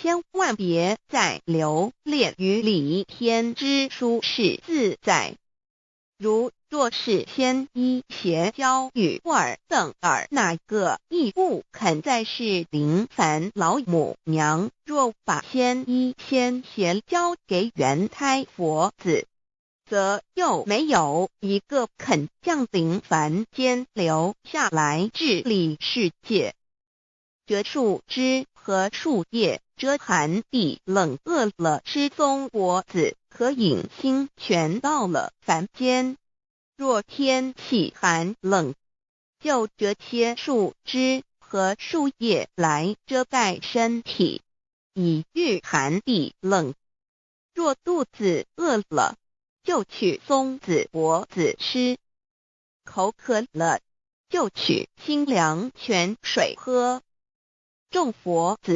千萬別再留戀於離天之舒適自在。如若是先依鞋交與爾等爾那個亦不肯再是臨凡老母娘。若把先衣先鞋交給元胎佛子，則又沒有一個肯降臨凡間留下來治理世界。折樹枝和樹葉遮寒避冷，餓了吃松果子可飲清泉。到了凡間，若天氣寒冷，就折些樹枝和樹葉來遮蓋身體，以禦寒避冷。若肚子餓了，就取松子果子吃；口渴了，就取清涼泉水喝。眾佛子。